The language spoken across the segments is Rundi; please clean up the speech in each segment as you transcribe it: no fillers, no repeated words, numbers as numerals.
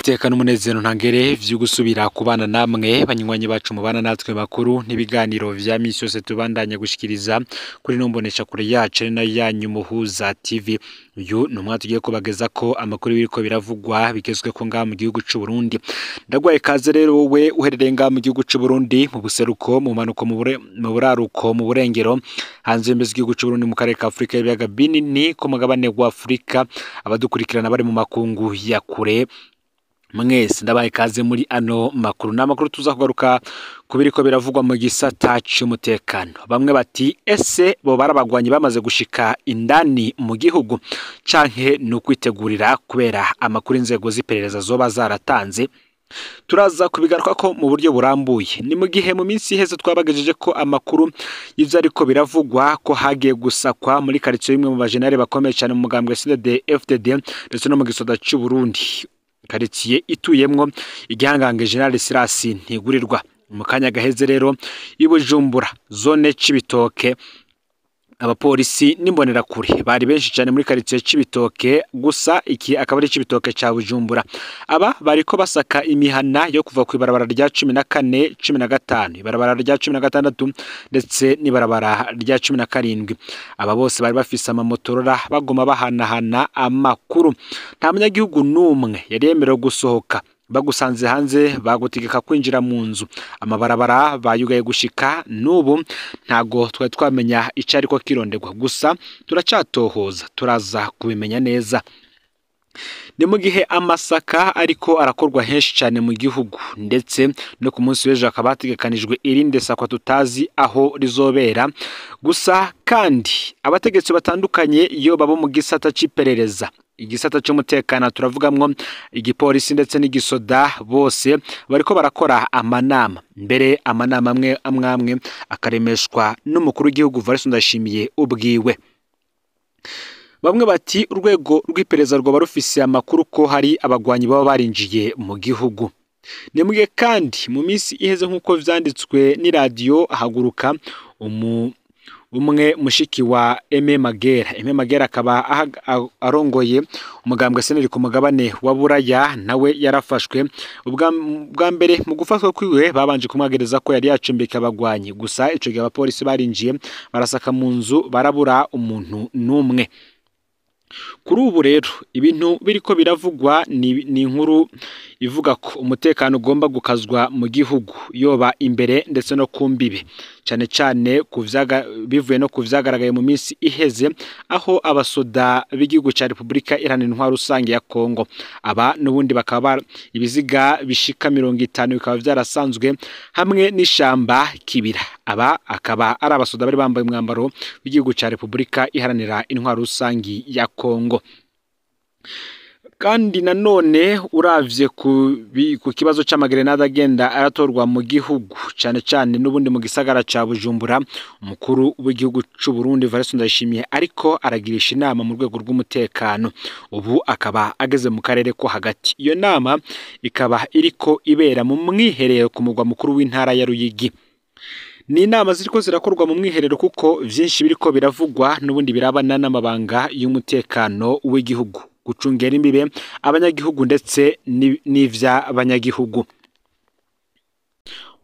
Niteka n'umunezero ntangere vyo gusubira kubana namwe banywanyi bacu mubana natwe makuru n'ibiganiro vya misi yose tubandanya gushikiriza kuri nombonesha kure yacu ari nayo yanyu Muhuza TV. Uyu ni umwanya tugiye kubageza ko amakuru biriko biravugwa bigezwe ko ngaha mu gihugu c'u Burundi. Ndagwaye kaze rero wowe uherereye ngaha mu gihugu c'u Burundi, mu buseruko, mu manuko, mu buraruko, mu burengero, hanze y'imbizi z'igihugu c'u Burundi, mu karere ka Afrika y'ibiyaga binini, ku mugabane wa Afrika, abadukurikirana bari mu makungu ya kure, mwese ndabaye kaze muri ano makuru. Ni amakuru tuza kugaruka ku biriko biravugwa mu gisata c'umutekano. Bamwe bati ese bo barabagwanyi bamaze gushika indani mu gihugu canke ni ukwitegurira kubera amakuru inzego z'iperereza zoba zaratanze? Turaza kubigaruka ko mu buryo burambuye. Ni mu gihe mu minsi iheze twabagejeje ko amakuru y'ivyo ariko biravugwa ko hagiye gusakwa muri karitsiye imwe mu bajenari bakomeye cyane mu mugambwe CNDD FDD ndetse no mu gisoda c'u Burundi, karitsiye ituyemwo igihangange General Silas Ntigurirwa. Mu kanya gaheze rero i Bujumbura zone Cibitoke, abapolisi n'imbonerakure bari benshi cyane muri karitsiye Cibitoke, gusa iki akaba ari Cibitoke ca Bujumbura. Aba bariko basaka imihana yo kuva ku ibarabara rya 14, 15, ibarabara rya 16 ndetse n'ibarabara rya 17. Aba bose bari bafise amamotorora bagoma bahanahana amakuru. Nta munyagihugu n'umwe yari yemerewe gusohoka. Bagusanze hanze bagutegeka kwinjira mu nzu. Amabarabara bayugaye gushika n'ubu ntago twari twamenya ico ariko kirondegwa, gusa turacatohoza, turaza kubimenya neza. Ni mu gihe amasaka ariko arakorwa henshi cyane mu gihugu, ndetse no ku munsi w'ejo hakaba hategekanijwe irindi sakwa tutazi aho rizobera. Gusa kandi abategetsi batandukanye iyo baba mu gisata c'iperereza, igisata c'umutekano, turavugamwo igipolisi ndetse n'igisoda, bose bariko barakora amanama. Mbere amanama amwe amwamwe akaremeshwa n'umukuru w'igihugu Evariste Ndayishimiye ubwiwe. Bamwe bati urwego rw'iperereza rwoba rufise amakuru ko hari abagwanyi baba barinjiye mu gihugu. Ni mu gihe kandi mu minsi iheze nk'uko vyanditswe n'iradiyo Haguruka, umwe mushiki wa Aime Magera, Aime Magera akaba arongoye umugambwe seneri ku mugabane wa Buraya, nawe yarafashwe. Ubwa mbere mu gufatwa kwiwe babanje kumwagereza ko yari yacumbika abagwanyi, gusa ico gihe abapolisi barinjiye barasaka mu nzu barabura umuntu n'umwe. Kuri ubu rero ibintu biriko biravugwa ni inkuru ivuga ko umutekano ugomba gukazwa mu gihugu, yoba imbere ndetse no ku mbibe, cane cane bivuye no kuvyagaragaye mu minsi iheze aho abasoda b'igihugu ca Repubulika Iharanira Intwaro Rusange ya Kongo, aba n'ubundi bakaba ibiziga bishika 50 bikaba vyarasanzwe hamwe n'ishamba Kibira. Aba akaba ari abasoda bari bambaye umwambaro w'igihugu ca Repubulika Iharanira Intwaro Rusange ya Kongo. Kandi nanone uravye ku kibazo c'amagrenade agenda aratorwa mu gihugu, cane cane n'ubundi mu gisagara ca Bujumbura, umukuru w'igihugu c'u Burundi Evariste Ndayishimiye ariko aragirisha inama mu rwego rw'umutekano. Ubu akaba ageze mu karere ko hagati. Iyo nama ikaba iriko ibera mu mwiherero ku mugwa mukuru w'intara ya Ruyigi. Ni inama ziriko zirakorwa mu mwiherero kuko vyinshi biriko biravugwa n'ubundi birabana n'amabanga y'umutekano w'igihugu, gucungera imbibe abanyagihugu ndetse n'ivy'abanyagihugu.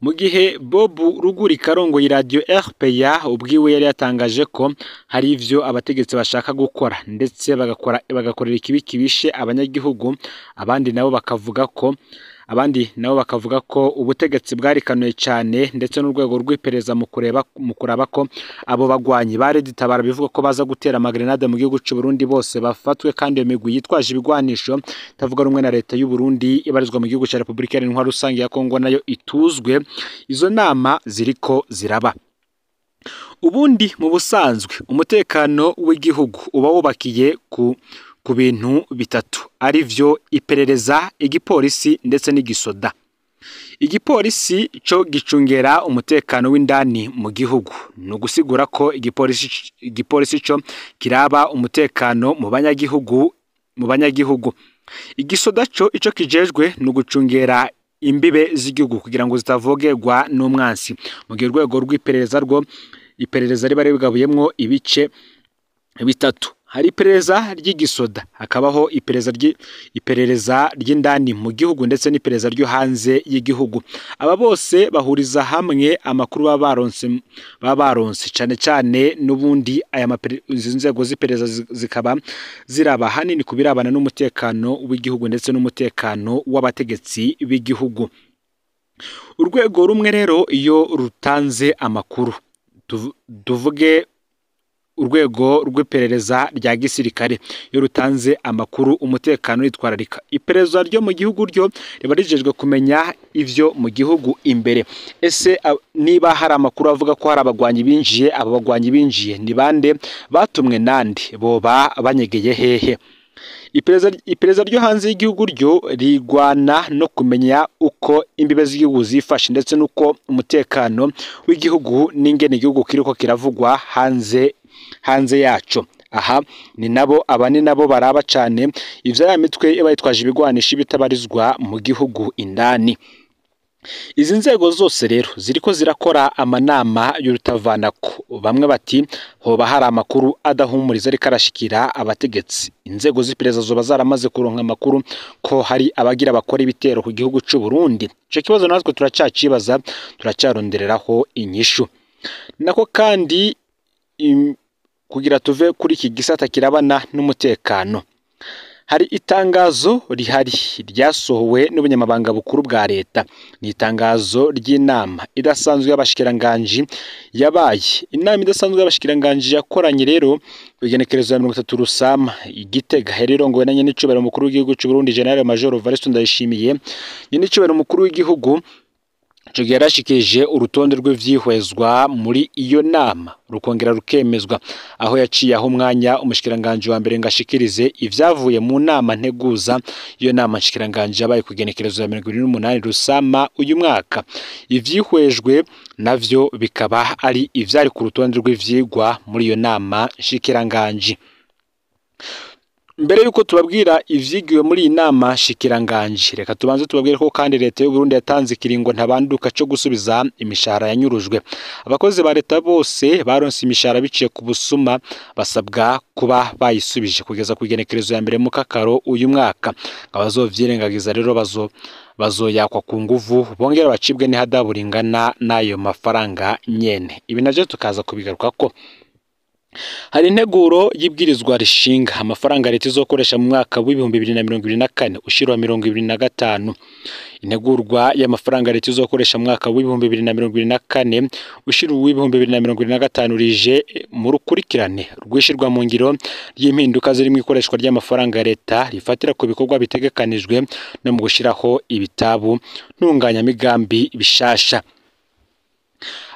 Mu gihe Bob Rugurika arongoye radio RPA ubwiwe yari yatangaje ko hari ivyo abategetsi bashaka gukora ndetse bagakorera ikibi kibishe abanyagihugu, abandi nabo bakavuga ko ubutegetsi bwarikanuye cyane ndetse n'urwego rw'iperereza mu kuraba ko abo bagwanyi baRED-Tabara bivuga ko baza gutera amagrenade mu gihugu c'u Burundi bose bafatwe, kandi iyo migwi yitwaje ibigwanisho itavuga rumwe na leta y'u Burundi ibarizwa mu gihugu ca Repubulika Iharanira Intwaro Rusange ya Kongo nayo ituzwe. Izo nama ziriko ziraba. Ubundi mu busanzwe umutekano w'igihugu uba wubakiye ku bintu bitatu, arivyo iperereza, igipolisi ndetse n'igisoda. Igipolisi co gicungera umutekano w'indani mu gihugu, ni ugusigura ko igipolisi co kiraba umutekano mu banyagihugu. Igisoda co ico kijejwe ni ugucungera imbibe z'igihugu kugira ngo zitavogerwa n'umwansi. Mu gihe urwego rw'iperereza rwo iperereza riba rigabuyemwo ibice bitatu, Hari iperereza ry'igisoda, hakabaho iperereza ry'indani mu gihugu ndetse n'iperereza ryo hanze y'igihugu. Aba bose bahuriza hamwe amakuru baba baronse cane cane n'ubundi aya izi nzego z'iperereza zikaba ziraba hanini ku birabana n'umutekano w'igihugu ndetse n'umutekano w'abategetsi b'igihugu. Urwego rumwe rero iyo rutanze amakuru, tuvuge urwego rw'iperereza rya gisirikare, iyo rutanze amakuru umutekano witwararika. Iperereza ryo mu gihugu ryo riba rijejwe kumenya ivyo mu gihugu imbere. Ese niba hari amakuru avuga ko hari abagwanyi binjiye, abo bagwanyi binjiye ni bande, batumwe nande, boba banyegeye hehe? Iperereza ryo hanze y'igihugu ryo rigwana no kumenya uko imbibe z'igihugu zifashe ndetse n'uko umutekano w'igihugu n'ingene igihugu kiriko kiravugwa hanze yaco. Aha ni nabo aba ni nabo baraba cane ivyo ya mitwe iba yitwaje ibigwanisho bitabarizwa mu gihugu indani. Izi nzego zose rero ziriko zirakora amanama y'urutavanako. Bamwe bati hoba hari amakuru adahumuriza ariko arashikira abategetsi. Inzego z'iperereza zoba zaramaze kuronka amakuru ko hari abagira bakora ibitero ku gihugu c'u Burundi. Ico kibazo natwe turacacibaza, turacarondereraho inyishu. Nako kandi kugira tuve kuri iki gisata kirabana n'umutekano, hari itangazo rihari ryasohowe n'ubunyamabanga bukuru bwa leta. Ni itangazo ry'inama idasanzwe y'abashikiranganji yabaye. Inama idasanzwe y'abashikiranganji yakoranye rero kw'igenekerezo ya 30 Rusama i Gitega, yarirongowe na nyenicubahiro umukuru w'igihugu c'u Burundi General Major Evariste Ndayishimiye. Nyenicubahiro umukuru w'igihugu ico gihe yarashikirije urutonde rw'ivyihwezwa muri iyo nama, rukongera rukemezwa, aho yaciye aho umwanya umushikiranganji wa mbere ngashikirize ivyavuye mu nama nteguza iyo nama nshikiranganji yabaye kugenekerezo ya 28 Rusama uyu mwaka. Ivyihwejwe navyo bikaba ari ivyari ku rutonde rw'ivyigwa muri iyo nama nshikiranganji. Mbere yuko tubabwira ivyigiwe muri iyi nama shikiranganji, reka tubanze tubabwire ko kandi leta y'u Burundi yatanze ikiringo ntabanduka cyo gusubiza imishahara yanyurujwe. Abakozi ba leta bose baronse imishahara biciye ku busuma basabwa kuba bayisubije kugeza ku igenekerezo ya mbere mu kakaro uyu mwaka. Abazovyirengagiza rero bazoyakwa ku nguvu, bongera bacibwe n'ihadabu ringana n'ayo mafaranga nyene. Ibi navyo tukaza kubigarukako. Hari integuro y'ibwirizwa rishinga amafaranga leta izokoresha mu mwaka w'ibihumbi 2024 ushirwa 2025. Integurwa y'amafaranga leta izokoresha mu mwaka w'ibihumbi 2024 ushirwa 2025 rije mu rukurikirane rwishirwa mu ngiro ry'impinduka ziri mu ikoreshwa ry'amafaranga ya leta rifatira ku bikorwa bitegekanijwe no mu gushiraho ibitabu ntunganyamigambi bishasha.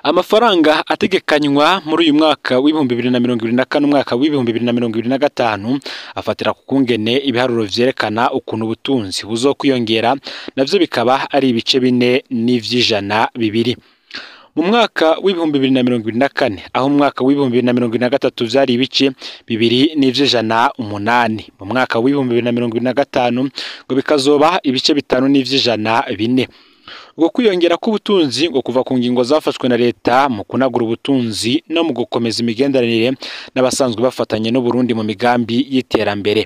Amafaranga ategekanywa muri uyu mwaka w'ibihumbi 2024 umwaka w'ibihumbi 2025 afatira ku kungene ibiharuro vyerekana ukuntu ubutunzi buzokwiyongera, navyo bikaba ari ibice 4.2. Mu mwaka w'ibihumbi 2024 aho mu mwaka w'ibihumbi 2023 vyari ibice 2.8, mu mwaka w'ibihumbi 2025 ngo bikazoba ibice 5.4. Ubwo kwiyongera k'ubutunzi ngo kuva ku ngingo zafashwe na leta mu kunagura ubutunzi no mu gukomeza imigenderanire n'abasanzwe bafatanye n'u Burundi mu migambi y'iterambere.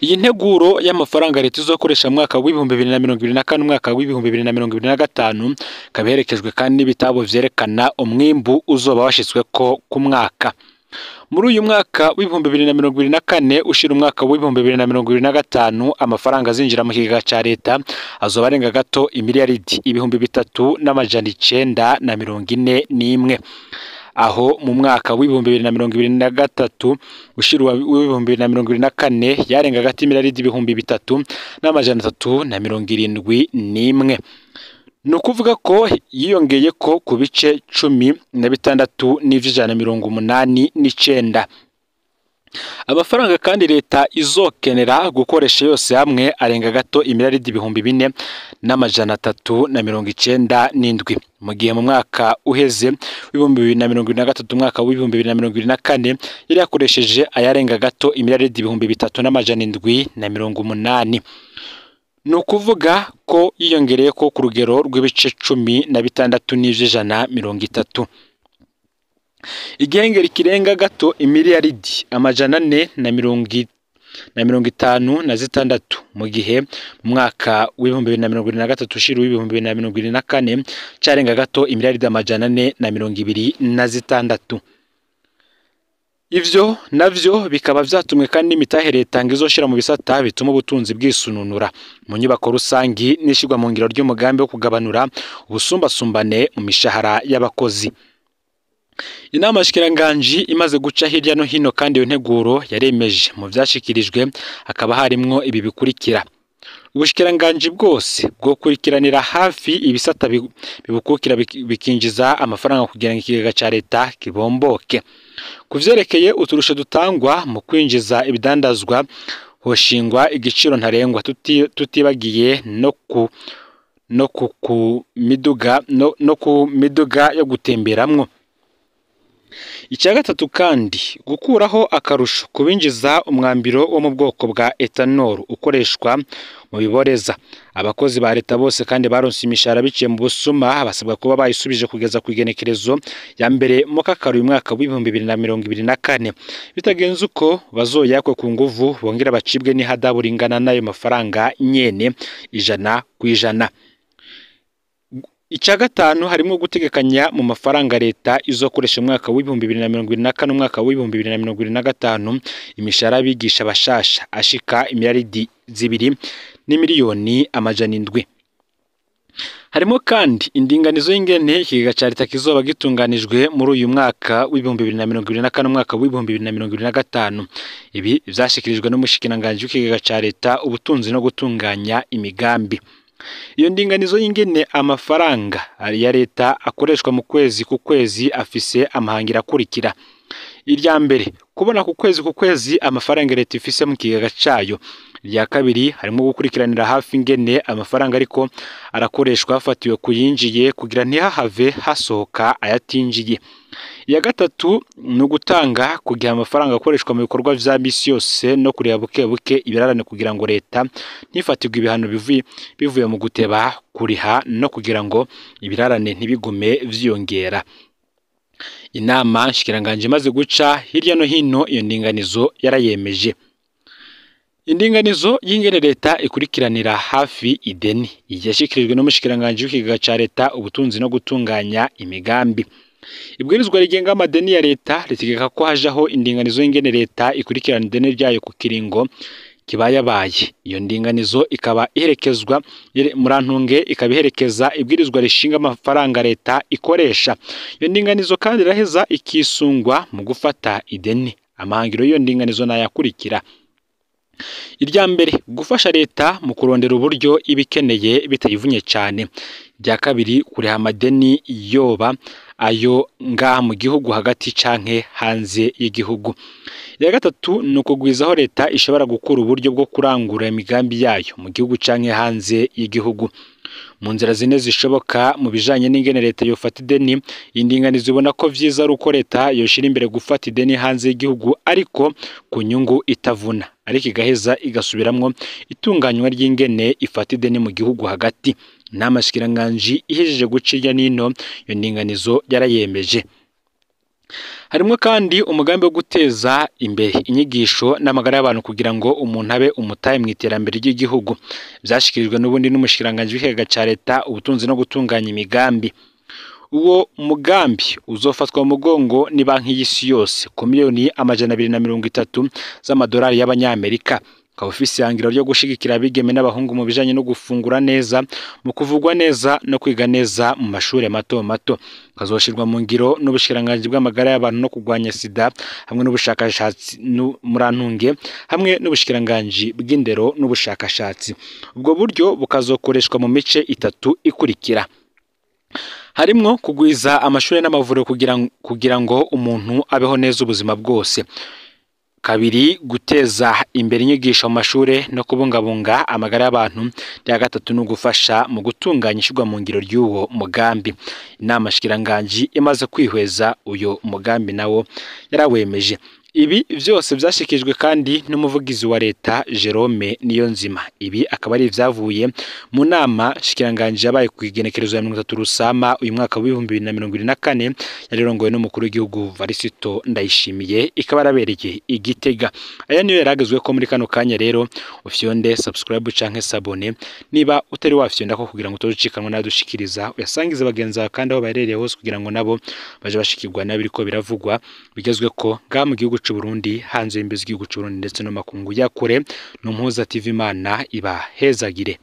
Iyi nteguro y'amafaranga leta izokoresha mu mwaka w'ibihumbi 2024 umwaka w'ibihumbi 2025 ikaba iherekejwe kandi n'ibitabo vyerekana umwimbu uzoba washitsweko ku mwaka. Muri uyu mwaka w'ibihumbi 2024 ushira umwaka w'ibihumbi 2025 amafaranga azinjira mu kigega ca leta azoba arenga gato imiliyaridi 3941, aho mu mwaka w'ibihumbi 2023 ushira w'ibihumbi 2024 yarenga gato imiliyaridi 3371. Nukuvuga ko yiyongeye ko ku bice 16.189. Amafaranga kandi leta izokenera gukoresha yose hamwe arenga gato imiliyaridi 4397, mu gihe mu mwaka uheze w'ibihumbi 2023 umwaka w'ibihumbi 2024 yari yakoresheje ayarenga gato imiliyaridi 3780. Ni ukuvuga ko yiyongereye ko ku rugero rw'ibice 16.130. Igihengeri kirenga gato imiliyaridi 456, mu gihe mu mwaka w'2023 ushira w'2024 carenga gato imiliyaridi 426. Ivyo navyo bikaba vyatumwe kandi n'imitahe leta ngo izoshira mu bisata bituma ubutunzi bwisununura mu nyubako rusangi n'ishirwa mu ngiro ry'umugambi wo kugabanura ubusumbasumbane mu mishahara y'abakozi. Inama nshikiranganji imaze guca hirya no hino kandi iyo nteguro yaremeje. Mu vyashikirijwe hakaba harimwo ibi bikurikira: ubushikiranganji bwose bwo kurikiranira hafi ibisata bibukukira bikinjiza amafaranga kugira ngo ikigega ca leta kibomboke. Ku vyerekeye uturusho dutangwa mu kwinjiza ibidandazwa, hoshingwa igiciro ntarengwa, tutibagiye no ku miduga yo gutemberamwo. Icya gatatu kandi, gukuraho akarusho ku binjiza umwambiro wo mu bwoko bwa ethanol ukoreshwa mu biboreza. Abakozi ba leta bose kandi baronse imishahara biciye mu busuma basabwa kuba bayisubije kugeza ku igenekerezo ya 1 Mukakaro uyu mwaka w'2024. Bitagenze uko bazoyakwe ku nguvu, bongera bacibwe n'ihadabu ringana n'ayo mafaranga nyene 100%. Icya gatanu, harimo gutegekanya mu mafaranga leta izokoresha umwaka w'2024 umwaka w'2025 imishahara y'abigisha bashasha ashika imiliyaridi 2 n'imiliyoni 700. Harimo kandi indinganizo y'ingene ikigega ca leta kizoba gitunganijwe muri uyu mwaka w'2024 umwaka w'2025. Ibi vyashikirijwe n'umushikiranganji w'ikigega ca leta, ubutunzi no gutunganya imigambi. Iyo ndinganizo y'ingene amafaranga ya leta akoreshwa mu kwezi ku kwezi afise amahangira akurikira: irya mbere, kubona ku kwezi ku kwezi amafaranga leta ifise mu kigega cayo. Irya kabiri, harimo gukurikiranira hafi ingene amafaranga ariko arakoreshwa hafatiwe ku yinjiye kugira ntihahave hasohoka ayatinjiye. Iya gatatu ni ugutanga kugira amafaranga akoreshwa mu bikorwa vya misi yose no kureba buke buke ibirarane kugira ngo leta ntifatirwe ibihano bivuye mu guteba kuriha no kugira ngo ibirarane ntibigume vyiyongera. Inama nshikiranganji imaze guca hirya no hino iyo ndinganizo yarayemeje. Indinganizo y'ingene leta ikurikiranira hafi ideni yashikirijwe n'umushikiranganji w'ikigega ca leta, ubutunzi no gutunganya imigambi. Ibwirizwa rigenga amadeni ya leta ritegeka ko hajaho indinganizo y'ingene leta ikurikirana ideni ryayo ku kiringo kibayabaye. Iyo ndinganizo ikaba iherekezwa murantunge ikaba iherekeza ibwirizwa rishinga amafaranga leta ikoresha. Iyo ndinganizo kandi iraheza ikisungwa mu gufata ideni. Amahangiro y'iyo ndinganizo nayakurikira: irya mbere, gufasha leta mu kurondera uburyo ibikeneye bitayivunye cyane. Irya kabiri, kuriha amadeni yoba ayo ngaha mu gihugu hagati canke hanze y'igihugu. Irya gatatu ni ukugwizaho leta ishobora gukura uburyo bwo kurangura imigambi yayo mu gihugu canke hanze y'igihugu. Mu nzira zine zishoboka mu bijanye n'ingene leta yofata ideni, indinganizo ibona ko vyiza ari uko leta yoshira imbere gufata ideni hanze y'igihugu ariko ku nyungu itavuna, ariko igaheza igasubiramwo itunganywa ry'ingene ifata ideni mu gihugu hagati. Inama nshikiranganji ihejeje guca irya nino iyo ndinganizo yarayemeje. Harimwo kandi umugambi wo guteza imbere inyigisho n'amagara y'abantu kugira ngo umuntu abe umutahe mu iterambere ry'igihugu. Vyashikirijwe n'ubundi n'umushikiranganji w'ikigega ca leta, ubutunzi no gutunganya imigambi. Uwo mugambi uzofatwa mu mugongo ni banki y'isi yose ku miliyoni 230 z'amadolari y'abanyamerika. Ukaba ufise ihangiro ryo gushigikira abigeme n'abahungu mu bijanye no gufungura neza, mu kuvugwa neza no kwiga neza mu mashure mato mato. Kazoshirwa mu ngiro n'ubushikiranganji bw'amagara y'abantu no kurwanya sida hamwe n'ubushakashatsi murantunge hamwe n'ubushikiranganji bw'indero n'ubushakashatsi. Ubwo buryo bukazokoreshwa mu mice itatu ikurikira: harimwo kugwiza amashure n'amavuriro kugira ngo umuntu abeho neza ubuzima bwose. Kabiri, guteza imbere inyigisho mu mashure no kubungabunga amagara y'abantu. Rya gatatu ni ugufasha mu gutunganya ishirwa mu ngiro ry'uwo mugambi. Inama nshikiranganji imaze kwihweza uyo mugambi nawo yarawemeje. Ibi vyose vyashikijwe kandi n'umuvugizi wa leta Jerome Niyonzima. Ibi akaba ari ivyavuye mu nama nshikiranganji yabaye ku igenekerezo ya 30 Rusama uyu mwaka w'2024, yarirongowe n'umukuru w'igihugu Varisito Ndayishimiye, ikaba yarabereye i Gitega. Aya niyo yaragezwe ko muri kano kanya. Rero ufyonde subscribe canke s'abonner niba utari wafyonda ko, kugira ngo utozicikanwa nadushikiriza, uyasangize bagenzi bawe kandi aho baherereye hose, kugira ngo nabo baje bashikirwa n'abiriko biravugwa bigezwe ko ngaha mu gihugu c'u Burundi, hanze y'imbizi z'igihugu c'u Burundi, ndetse no makungu ya kure. N'Umuhuza TV, Imana ibahezagire.